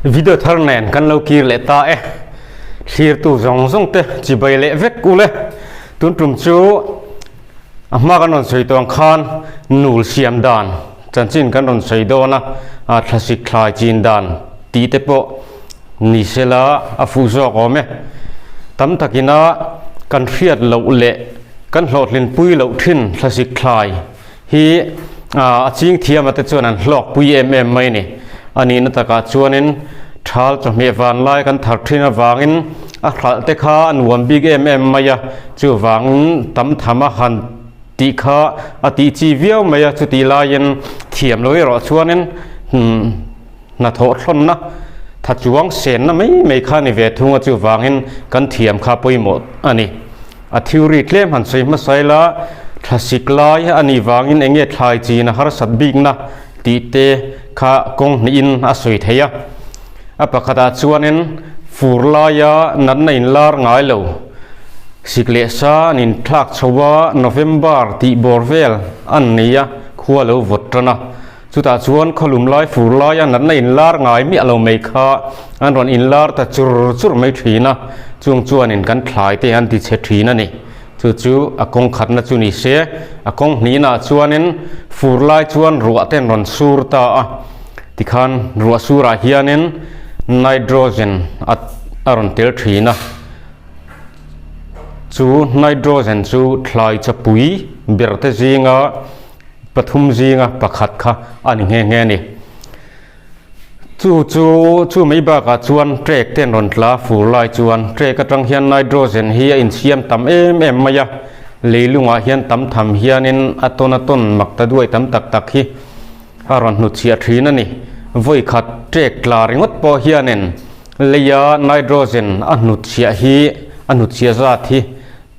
Video thar nen kan lo kir leh ta e. Thlirtu zawng zawng te chibai leh vek u le. Tun tum chu a hma kan rawn sawi tawng khan nul siam dan chanchin kan rawn sawi dawn a, thlasik thlai chin dan tih te pawh ni sela a fuh zawk awm e. Tam takina kan hriat loh leh kan hlawhtlinpui loh thin thlasik thlai hi a ching thiama te chuan an hlawkpui em em mai a ni. A nihna takah chuanin thal chawhmeh vanlai kan thar thin avangin a hralh te kha a nuam bik em em mai a, chuvangin tam tham a han tih kha a tih chi viau mai a, chutih laiin thiam lo erawh chuanin hnathawh thlawnna tha chuang senna mai mai kha a ni ve thung a, chuvangin kan thiam kha pawimawh a ni. A theory tlem han sawi hmasa ila, thlasik lai a nih vangin eng nge thlai chin a harsat bikna tih te kha kawng hnihin a sawi thei a. A pakhatah chuanin fur laia natna inlar ngai lo, sik leh sa an inthlak chho a, November tih bawr vel an nei a, khua lo vawt tan a. Chutah chuan khawlum lai fur laia natna inlar ngai miah lo mai kha an rawn inlar ta chur chur mai thin a, chung chuanin kan thlai te an ti chhe thin a ni. Chu chu a kawng khatna chu ni se, a kawng hnihnaah chuanin fur lai chuan ruah te an rawn sur ta a, tikhan ruah surah hianin nitrogen a a rawn tel thin a, chu nitrogen chu thlai chapui ber te zinga pathum zinga pakhat kha a ni nghe nghe a ni. Chu chu chu mai bakah chuan trek te an rawn tla fur lai chuan trek atang hian nitrogen hi a insiam tam em em mai a, leilungah hian tam tham hianin a tawn a tawn mak ta duai tam tak tak hi a rawn hnutchhiah thin a ni. Vawi khat trek tla ringawt pawh hianin leia nitrogen a hnutchhiah hi a hnutchhiah zat hi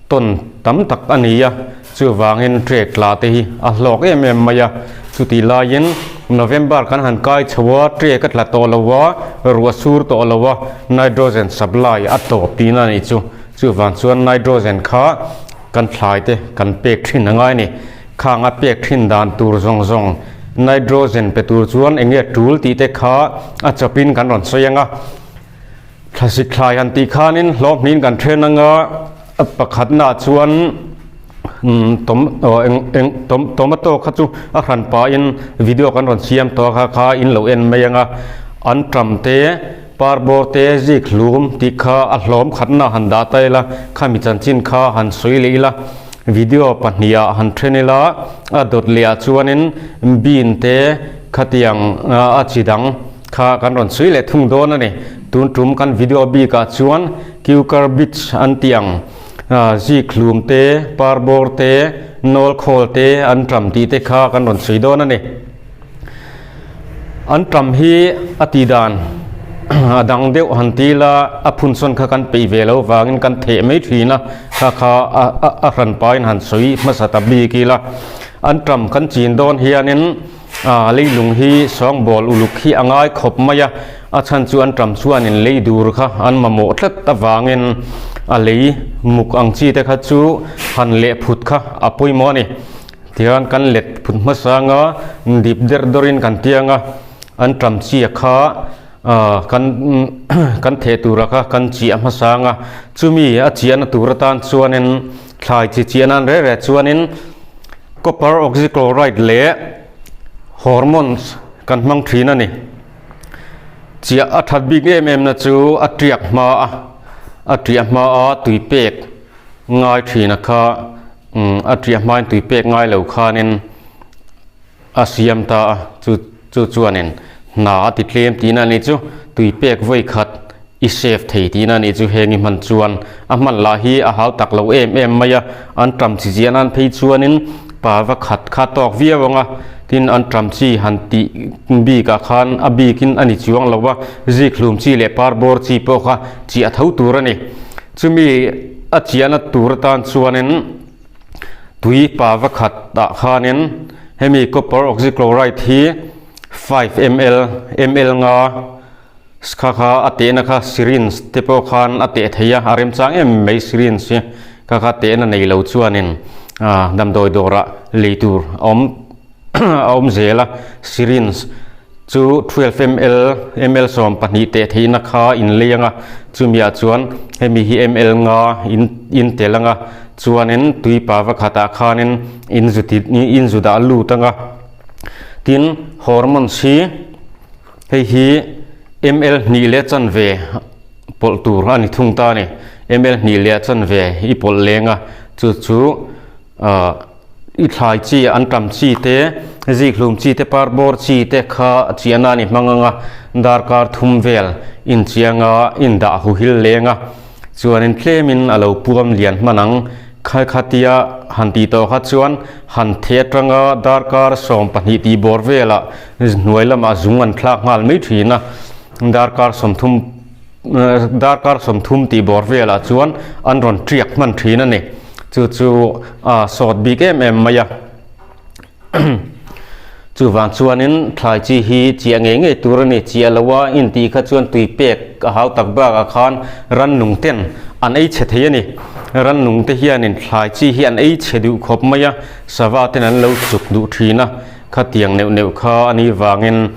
Tawn tam tak a ni a, chuvangin trek tla te hi a hlawk em em mai a. Chutih laiin November kan han kai chho a, trek a tla tawh lo a, ruah sur tawh lo a, nitrogen supply a tawp tihna a nih chu. Chuvang chuan nitrogen kha kan thlai te kan pek thin a ngai a ni. Khang a pek thin dan tur zawng zawng nitrogen pe tur chuan eng nge tul tih te kha a chawpin kan rawn sawi ang a. Thlasik thlai han tih khanin hlawhhmin kan then anga pakhatnaah chuan tom eng eng tom tomato kha chu a hran pahin video kan rawn siam tawh a kha kha in lo en mai anga an ṭam te parbawr te zik hlum tih kha a hlawm khatna han dah ta ila khami chanchin kha han sawi leh ila video pahnih ah han then ila a dawt leh ah chuanin bean te khatiang a chi dang. Kha kan rawn sawi leh thung dawn a ni. Tun tum kan video bikah chuan cucurbits an tih ang zik hlum te, parbawr te, nawl khawl te an ṭam tih te kha kan rawn sawi dawn a ni. An ṭam hi a tih dan a dang deuh han ti ila a phunsawn kha kan peih ve lo vangin kan theh mai thin a, kha kha a hran pain han sawi hmasa ta bik ila. An ṭam kan chin dawn hianin. Aaa leilung hi sawngbawl uluk hi a ngai khawp mai a, a chhan chu an ṭam chuanin lei dur kha an mamawh tlat avangin a lei muk ang chi te kha chu han leh phut kha a pawimawh a ni. Tihian kan let phut hmasa anga dip der dawrin kan tiang a, an ṭam chi a kha aaa kan kan theh tura kha kan chiah hmasa anga chumi a chiahna tur atan chuanin thlai chi chiah nan reh reh chuanin Copper oxychloride leh hormones kan hmang thin a ni. Chiah a that bik em em na chu a tiak hma a, a tiah hma a tui pek ngai thin a kha a tiah hmain tui pek ngai lo khanin a siam ta a, chu chu chuanin hna a ti tlem tihna a ni chu tui pek vawi khat I save thei tihna anih chu heng i hman chuan a hman lah hi a hau tak lo em em mai a, an ṭam chi chian an phei chuanin pa va khat kha tawk viau ang a, tin an ṭam chi han tih bikah khan a bikin a ni chuang lo a, zik hlum chi leh parbawr chi pawh kha chiah tho tur a ni. Chumi a chiahna tur atan chuanin tui pa va khat ah khanin hemi copper oxychloride hi 5 ml, ml nga, Kha kha a tehna kha syringe te pawh khan a teh thei a, a remchang em mai syringe hi kha kha tehna nei lo chuanin ah damdawi dawrah lei tur a awm a awm zel a syringe. Chu 12 ml, ml 12 teh theihna kha in lei anga, chumiah chuan hemi hi ml nga in in tel anga, chuanin tui pa va khatah khanin in zu ti in zu dah lut anga. Tin, hormones hi hei hi ml hnih leh chanve pawlh tur a ni thung ta a ni. Ml hnih leh chanve i pawlh leng a, chu chu ahh. I thlai chi, an tam chi te, zikhlum chi te, parbawr chi te kha chiahna a ni hmang ang a, darkar thum vel inchiang a, indah huhil leng a, chuanin tlemin a lo puam lian hman ang. Khai khatia han tih tawh kha chuan han theh atanga darkar 12 tih bawr velah hnuai lamah zung an thlak nghal mai thin a, darkar 30 darkar 30 tih bawr velah chuan an rawn tiak hman thin a ni. Chu chu a sawt bik em em mai a. Chuvang chuanin thlai chi hi chiah ngei ngei tur a ni. Chiah lo a intih kha chuan tui pek a hau tak bakah khan rannung ten an ei chhe thei a ni. Rannung te hianin thlai chi hi an ei chhe duh khawp mai a, sava ten an lo chuk duh thin a. Khatiang neuh neuh kha a nih vangin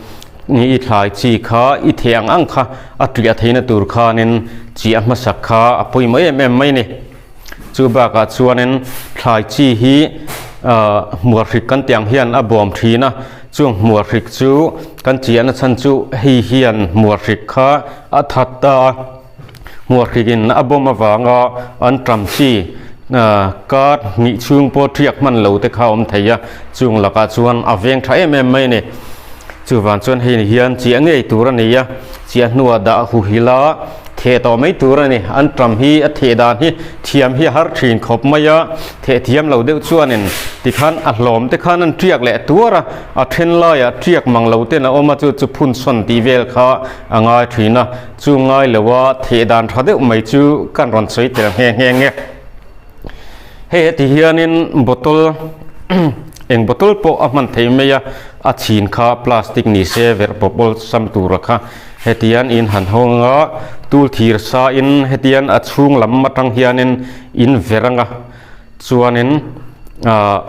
i thlai chi kha i theh ang ang kha a tliah theihna tur khanin chiah hmasak kha a pawimawh em em mai a ni. Chu bakah chuanin thlai chi hi hmuar hrik kan tih ang hian a bawm thin a, chung hmuar hrik chu kan chiahna chhan chu hei hian hmuar hrik kha a that ta a, hmuar hrikin a bawm avanga an ṭam chi kar hnih chhung pawh ṭhiak hman lo te kha a awm thei a, chung lakah chuan a veng ṭha em em mai a ni. Chuvang chuan hei hian chiah ngei tur a ni a, chiah hnuah dah huhil a theh tawh mai tur a ni. An ṭam hi a theh dan hi thiam hi a har ṭhin khawp mai a, theh thiam lo deuh chuanin tikhan a hlawm te khan an ṭiak leh tuar a, a ṭhen laiah ṭiak mang lo ten a awm a, chu chu phun sawn tih vel kha a ngai ṭhin a, chu ngai lo a theh dan ṭha deuh mai chu kan rawn sawi tel nghe nghe nge. Hei heti hianin bottle eng bottle pawh a hman thei mai a, a chhin kha plastic ni se verh pawp awlsam tura kha hetian in han hawng a, tul thir sa in hetian a chhung lam atang hianin in verh ang a, chuanin ah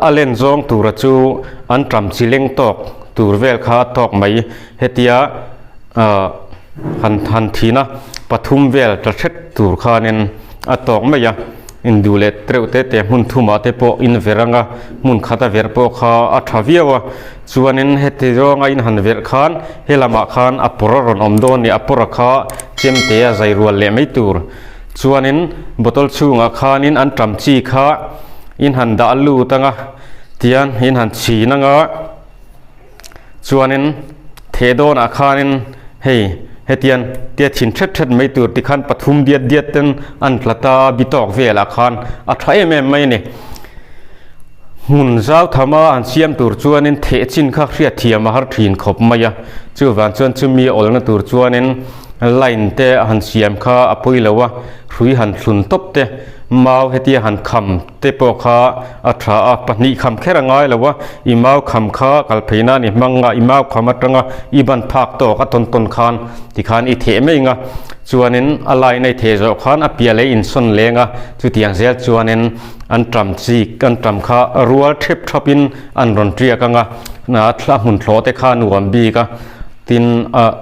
a len zawng tura chu an ṭam chi leng tawk tur vel kha a tawk mai hetia ah han han thin a pathum vel tla hret tur khanin a tawk mai a induh leh tereuh te te hmun thumah te pawh in verh ang a hmun khat a verh pawh kha a tha viau a chuanin heti zawnga in han verh khan he lamah khan a pawr a rawn awm dawn a ni a pawr a kha chemte a zai rual leh mai tur chuanin bottle chhungah khanin an ṭam chi kha in han dah lut ang a tian in han chhin ang a. Chuanin theh dawnah khanin hei hetiang tia thin thet thet mai tur tikhan pathum diat diat ten an tla ta a bi tawk velah khan a tha em em mai a ni. Hmun zau thama an siam tur chuanin theh chin kha hriat thiam a har thin khawp mai a, chuvang chuan chumi awlna tur chuanin line te han siam kha a pawi lo a, hrui han thlun tawp te mau hetia han kham te pawh kha a tha a, pahnih kham kher a ngai lo a, i mau kham kha kal phei nan i hmang a, i mau kham atanga i ban phak tawk a tawn tawn khan tikhan i theh mai ang a, chuanin a line a i theh zawh khan a piah leh insawn leng a, chutiang zel chuanin an ṭam chi an ṭam kha rual ṭhep ṭhapin an rawn ṭiak ang a, a hmun thlawh te kha nuam bik a, tin ah.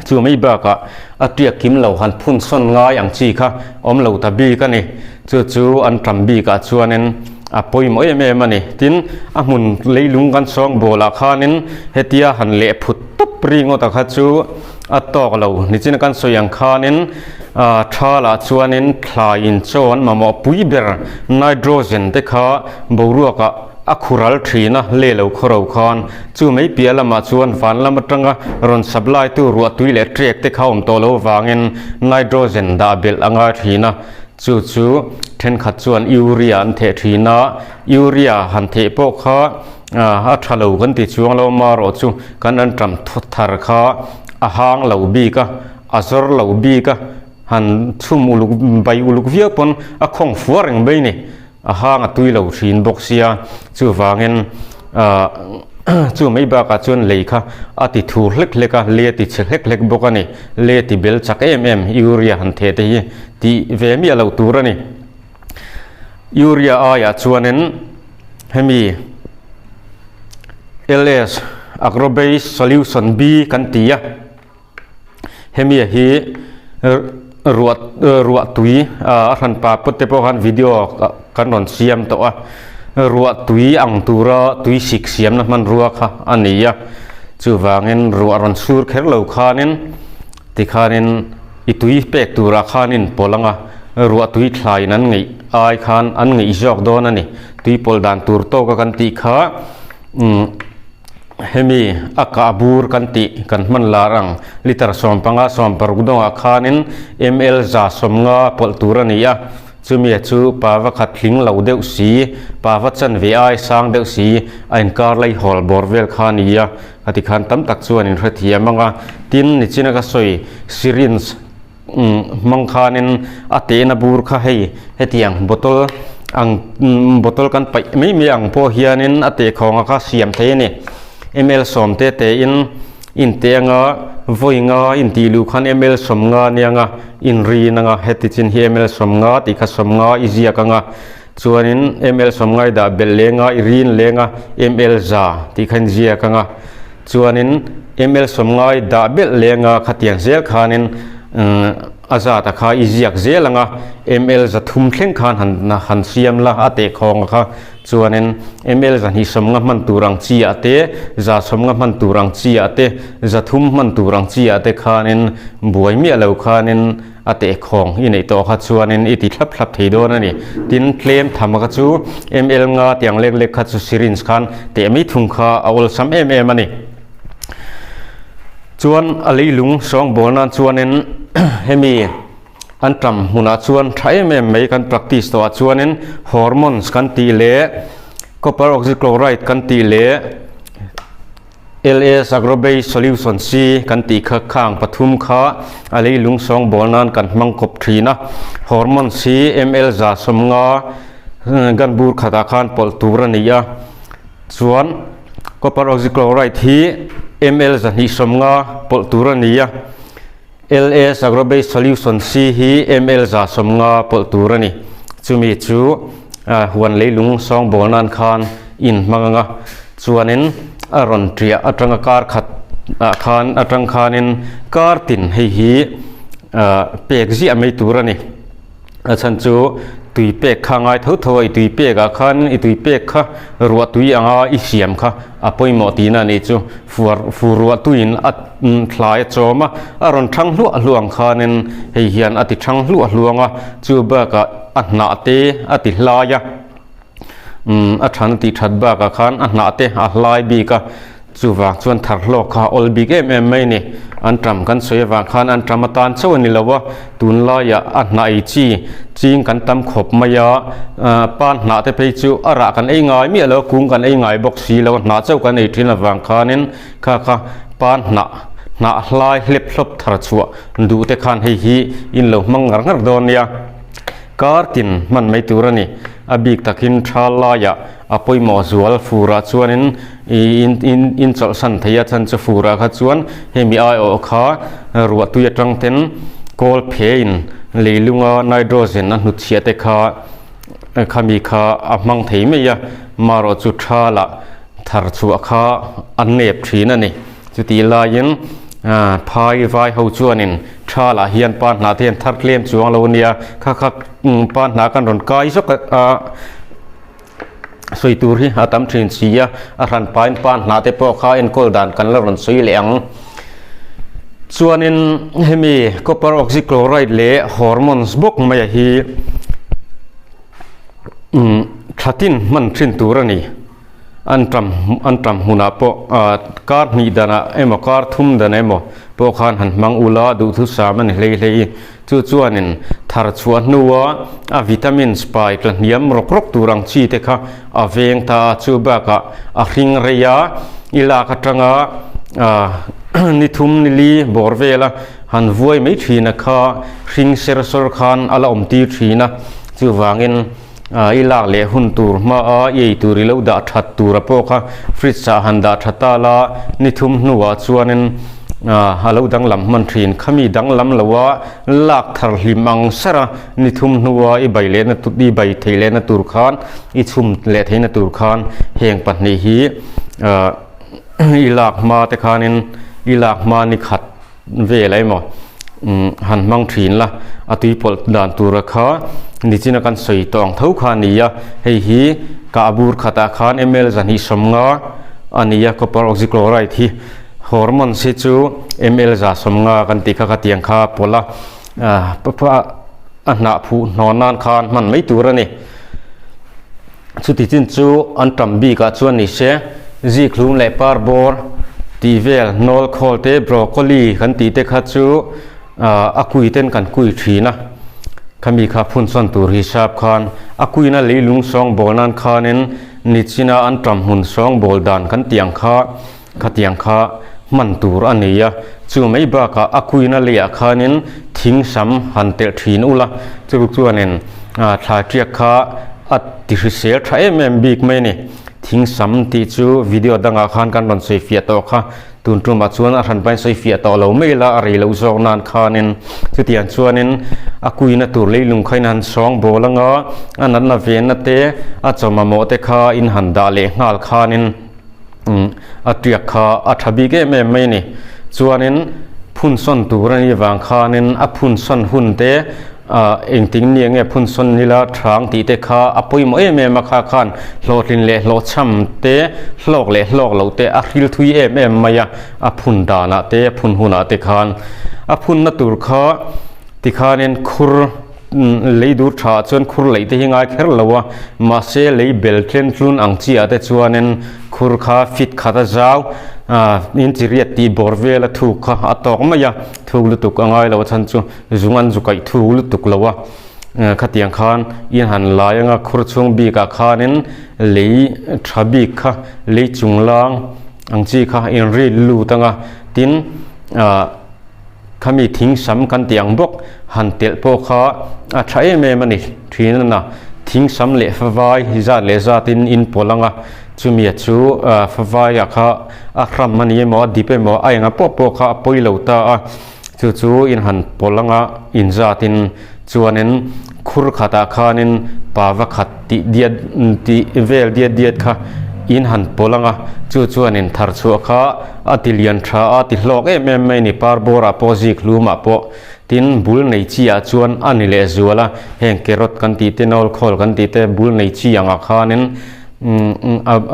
Chu mai bakah a tiak kim lo han phun sawn ngai ang chi kha awm lo ta bik a ni. Chu chu an ṭam bikah chuanin a pawimawh em em a ni. Tin, a hmun leilung kan sawng bawlah khanin hetia han leh phut tawp ringawta kha chu a tawk lo. Nichina kan sawi ang khanin thalah chuanin thlai in chaw an mamawh pui ber nitrogen te kha boruakah a khural thin a, le lo khawro khan chu mai piah lamah chuan van lam atanga rawn supply tu ruah tui leh trek te kha awm tawh lo vangin nitrogen dah belh a ngai thin a, chu chu thenkhat chuan urea an theh thin a, urea han theh pawh kha a tha lo kan ti chuang lo marawh chu kan an ṭam thar kha a hang lo bik a, a zawr lo bik a, han chhum uluk bai uluk viau pawn a khawng fua reng mai a ni. A hang a tui lo thin bawk sia, chuvangin ahh chu mai bakah chuan lei kha a ti thur hlek hlek a, le a ti chhe hlek hlek bawk a ni, le ti bel chak em em urea han theh te hi tih ve miah loh tur a ni. Urea aiah chuanin hemi LS. Agrobase Solution B kan ti a, hemi hi ruah ruah tui a hranpa pawt te pawh khan video kan rawn siam tawh a, ruah tui ang tura tui sik siamna hmanrua kha a ni a, chuvangin ruah rawn sur kher lo khanin tikhanin i tui pek turah khanin pawlh anga ruah tui thlaiin an ngeih ai khan an ngeih zawk dawn a ni, tui pawlh dan tur tawka kan tih kha. Umm hemi a kah bur kan tih kan hman lar ang liter 15 16 dawngah khanin ml 150 pawlh tur a ni a, chumi chu pava khat hling lo deuh si, pava chanve ai sang deuh si a inkar lai hawl bawr vel kha a ni a, a tikhan tam tak chuan in hrethiam ang a, tin nichina ka sawi syringe. Hmang khanin a tehna bur kha hei hetiang bottle ang bottle kan paih mai mai ang pawh hianin a teh khawnga kha siam thei a ni. Ml sawm te tein inte anga vawi nga intih luh khan ml 50 ania nga inrin anga heti chin hi ml 50 tih kha 50 i ziak anga chuanin ml 50 i dah belh leng a i rin leng a ml 100 tih kha inziak anga. Chuanin ml 50 i dah belh leng a khatiang zel khanin a zat a kha i ziak zel ang a, ml 300 thleng khan han han siam la a teh khawng a kha. Chuanin ml 250 hman tur ang chi ah te, 150 hman tur ang chi ah te, 300 hman tur ang chi ah te khanin buai miah lo khanin A tehkhawng i neih tawh kha chuanin i ti thlap thlap thei dawn a ni. Tin, tlem tham kha chu ml nga tiang lek lek kha chu syringe khan teh mai thung kha a awlsam em em a ni. Chuan a leilung sawngbawl nan chuanin hemi an tam hmunah chuan tha em em mai kan practice tawhah chuanin hormones kan tih leh copper oxychloride kan tih leh LS Agrobase Solution C kan tih kha khang pathum kha a leilung sawngbawl nan kan hmang kawp thin a, hormones hi ml 150 gun bur khatah khan pawlh tur a ni a, chuan copper oxychloride hi ml 250 pawlh tur a ni a, LS Agrobase Solution C hi ml 150 pawlh tur a ni. Chumi chu huan leilung sawngbawl nan khan in hmang ang a, chuanin a rawn ṭiah aṭanga kar khat ah khan aṭang khanin kar tin hei hi pek ziah mai tur a ni. A chhan chu tui pek kha ngai tho tho a, i tui pek ah khan i tui pek kha ruah tui anga i siam kha a pawimawh tihna a nih chu. Fuar fur ruah tuiin a thlai a chawm a, a rawn thang hluah hluah ang khanin hei hian a ti thang hluah hluang a, chu bakah a hnah te a ti hlai a. Umm a than tih that bakah khan a hnah te a hlai bik a, chuvang chuan thar hlawk kha a awl bik em em mai a ni. An ṭam kan sawi avang khan an ṭam atan chauh a ni lo a, tunlaiah a hnah ei chi ching kan tam khawp mai a, pan hnah te phei chu a rah kan ei ngai miah lo a, kung kan ei ngai bawk si lo a, hnah chauh kan ei ṭhin avang khanin kha kha pan hnah hnah hlai hlep hlawp thar chhuah duh te khan hei hi in lo hmang ngar ngar dawn nia. Kar tin hman mai tur a ni. A bik takin tha laiah a pawimawh zual furah chuanin in in chawlhsan thei a, chhan chu furah kha chuan hemi aiawh kha ruahtui atang ten kawl phein leilunga nitrogen a hnutchhiah te kha khami kha a hmang thei mai a, marawh chu tha lah thar chhuah kha a nep thin a ni. Chutih laiin phai vai ho chuanin tha lah hian pa hnah te hian thar tlem chuang lo ania, kha kha pa hnah kan rawn kai zawk a sawi tur hi a tam thin si a, a hran pain pa hnah te pawh kha enkawl dan kan la rawn sawi leh ang. Chuanin hemi copper oxychloride leh hormones bawk mai a hi thlatin hman thin tur a ni. An ṭam an ṭam hmunah pawh kar hnih danah emaw kar thum dan emaw pawh khan han hmang ula duhthusam a ni hlei hlei. Chu chuanin thar chhuah hnua a vitamins pai tla hniam rawk rawk tur ang chi te kha a veng ta a, chu bakah a hring rei a, i lak atanga ni thum ni li bawr vela han vuai mai thin a kha hring ser sawr khan a la awm tir thin a, chuvangin I lak leh hun tur hma a i ei tur i lo dah that tur a pawh kha fridge ah han dah tha ta la, ni thum hnuah chuanin a lo danglam hman thin. Khami danglam lo a lak thar hlim ang ser a, ni thum hnua i bai lehna i bai theih lehna tur khan i chhum leh theihna tur khan heng pahnih hi. i lak hma te khanin i lak hma ni khat vel emaw han hmang thin la, a tui pawlh dan tura kha nichina kan sawi tawh ang tho kha a ni a, hei hi kah bur khatah khan ml 250 a ni a, copper oxychloride hi hormones hi chu ml 150 kan tih kha khatiang kha pawlh a, a hnah phuh hnawn nan khan hman mai tur a ni. Chuti chin chu an tam bikah chuan ni se, zikhlum leh parbawr tih vel nawl khawl te, broccoli kan tih te kha chu a kui ten kan kui thin a, khami kha phun sawn tur hisap khan a kuina leilung sawng bawl nan khanin nichina an tam hmun sawng bawl dan kan tih ang kha Khatiang kha hman tur a nei a, chu mai bakah a kuina leiah khanin thing sam han telh thin ula, chu chuanin thla tiak kha a ti hrisel tha em em bik mai a ni. Thing sam tih chu video dangah khan kan rawn sawi fiah tawh kha, tun tumah chuan a hran pain sawi fiah tawh lo mai la, a rei loh zawk nan khanin chutiang chuanin a kuina tur leilung kha in han sawng bawl anga, a natna venna te a chaw mamawh te kha in han dah leh nghal khanin. a tiak kha a tha bik em em mai a ni. Chuanin phun sawn tur a nih vang khanin a phun sawn hun te ah engtin ni nge phun sawn nila thang tih te kha a pawimawh em em a kha khan hlawhtlin leh hlawhchham te hlawk leh hlawk loh te a hril thui em em mai a, a phun danah te a phun hunah te khan a phunna tur kha tikhanin khur. Lei dur tha chuan khur leih te hi ngai kher lo a, mahse lei bel tlen tlun ang chi ah te chuanin khur kha fit khat a zau inch riat tih bawr vel a thuk kha a tawk mai a, thuk lutuk a ngai lo a chhan chu zung an zu kaih thuk lutuk lo a, khatiang khan in han lai anga khur chhung bik ah khanin lei tha bik kha lei chung lang ang chi kha in ri lut anga tin ah. Khami thing sam kan tih ang bawk han telh pawh kha a tha em em a ni. Thin a na thing sam leh favai zat leh zatin in pawlh ang a, chumia chu favai ah kha a hram a ni emaw a dip emaw a enga pawh pawh kha a pawi lo ta a, chu chu in han pawlh ang a in zatin chuanin khur khatah khanin pava khat tih diat tih vel diat diat kha in han pawlh ang a, chu chuanin thar chhuah kha a ti lian tha a ti hlawk em em mai a ni, par bawrah pawh zik hlumah pawh tin bul nei chi ah chuan a ni leh zual a, heng carrot kan tih te nawl khawl kan tih te bul nei chi angah khanin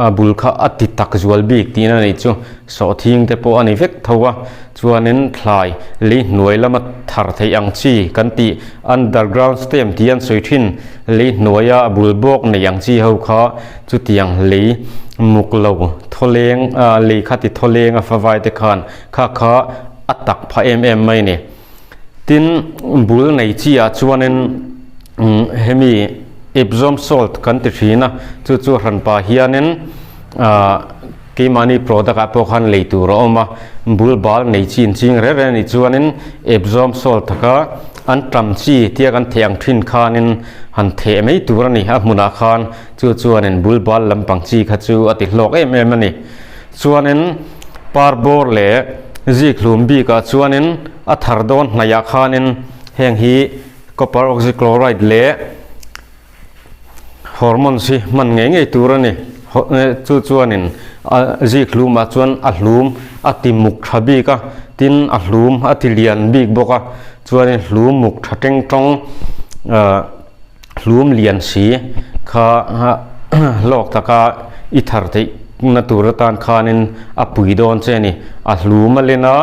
a bul kha a ti tak zual bik tihna a nih chu, sawhthing te pawh a ni vek tho a. Chuanin thlai lei hnuai lama thar theih ang chi kan tih underground stem tih an sawi thin. Lei hnuaia a bul bawk nei ang chi ho kha chutiang lei muk lo thawleng lei kha ti thawleng a favai te khan kha kha a tak phah em em mai a ni. Tin bul nei chi ah chuanin hemi Epsom salt kan ti thin a, chu chu hranpa hianin ah Keimahni product ah pawh khan lei tur a awm a, bul bal nei chi in ching reng reng a nih chuanin Epsom salt taka an tam chi tia kan theh ang thin khanin han theh mai tur a ni a hmunah khan chu chuanin bul bal lampang chi kha chu a ti hlawk em em a ni. Chuanin par bawr leh zik hlum bikah chuanin a thar dawn hnaihah khanin heng hi copper oxychloride leh Hormones hi hman ngei ngei tur a ni. Chu chuanin a zik hlumah chuan a hlum a ti muk tha bik a, tin a hlum a ti lian bik bawk a, chuanin hlum muk tha teng tawng ah hlum lian si kha hlawk taka i thar theih na tur atan khanin a pui dawn che a ni. A hlum a len a,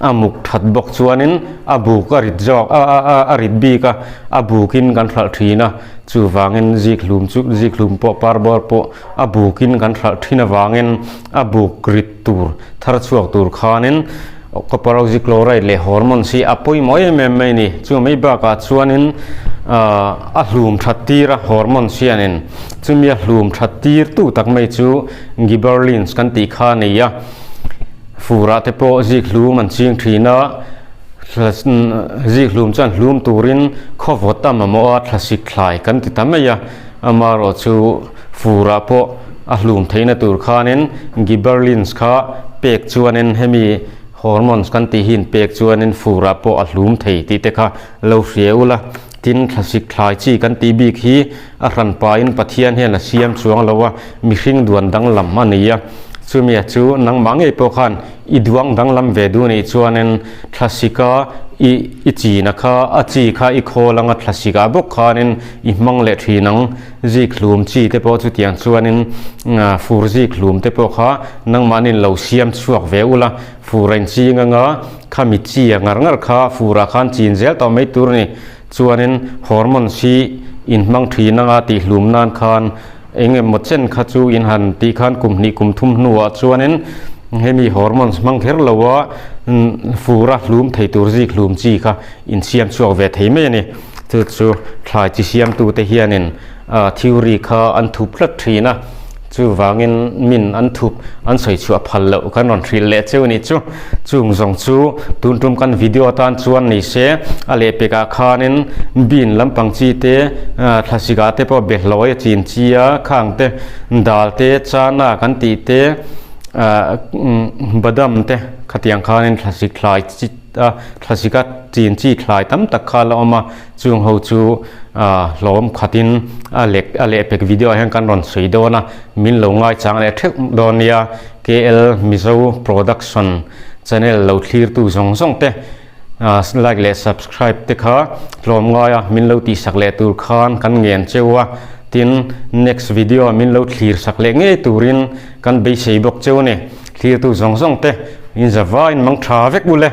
a muk that bawk chuanin a buk a rit zawk a a a rit bik a. A bukin kan hralh thin a, chuvangin zik hlum chu zik hlum pawh par bawr pawh a bukin kan hralh thin avangin a buk rit tur thar chhuak tur khanin copper oxychloride leh hormones hi a pawimawh em em mai a ni. Chu mai bakah chuanin a hlum that tir a hormones hianin chumi a hlum that tir tu tak mai chu gibberellins kan tih kha a ni a, furah te pawh zik hlum an ching thin a. Zik hlum chuan hlum turin khawvawt a mamawh a, thlasik thlai kan ti ta mai a, amaherawh chu furah pawh a hlum theihna tur khanin gibberellins kha pek chuanin hemi hormones kan tih hi pek chuanin furah pawh a hlum thei tih te kha lo hria ula. Tin, thlasik thlai chi kan tih bik hi a hranpain Pathian hian a siam chuang lo a, mihring duan danglam a ni a. Chumia chu nangmah ngei pawh khan i duang danglam ve duh nih chuanin thlasika i i china kha a chi kha i khawl anga thlasika bawk khanin i hmang leh thin ang. Zik hlum chi te pawh chutiang chuanin fur zik hlum te pawh kha nangmahnin lo siam chhuak ve ula, fur a inching anga khami chi a ngar ngar kha furah khan chin zel tawh mai tur a ni. Chuanin hormones hi inhmang thin anga tihhlum nan khan eng emaw chen kha chu in han tih khan kum hnih kum thum hnuah chuanin hemi hormones hmang kher lo a fura hlum thei tur zik hlum chi kha insiam chhuak ve thei mai a ni. Chu chu thlai chi siamtute hianin theory kha an thup tlat thin a, chuvangin min an thup an sawi chhuah phal loh kan rawn hrilh leh cheu nih chu. Chung zawng chu tun tum kan video atan chuan ni se a lehpekah khanin bean lampang chi te thlasik ah te pawh behlawi a chin chi a, khang te dal te chana kan tih te badam te khatiang khanin thlasik thlai chi a thlasik a chin chi thlai tam tak kha la awm a, chung ho chu hlawm khatin a lek a lehpek video ah hian kan rawn sawi dawn a, min lo ngaichang leh theuh dawn nia. KL Mizo Production channel lo thlirtu zawng zawng te like leh subscribe te kha tlawm ngai a min lo tihsak leh tur khan kan ngen cheu a, tin next video min lo thlir sak leh ngei turin kan beisei bawk cheu a ni. Thlirtu zawng zawng te in zavaiin mang tha vek u le.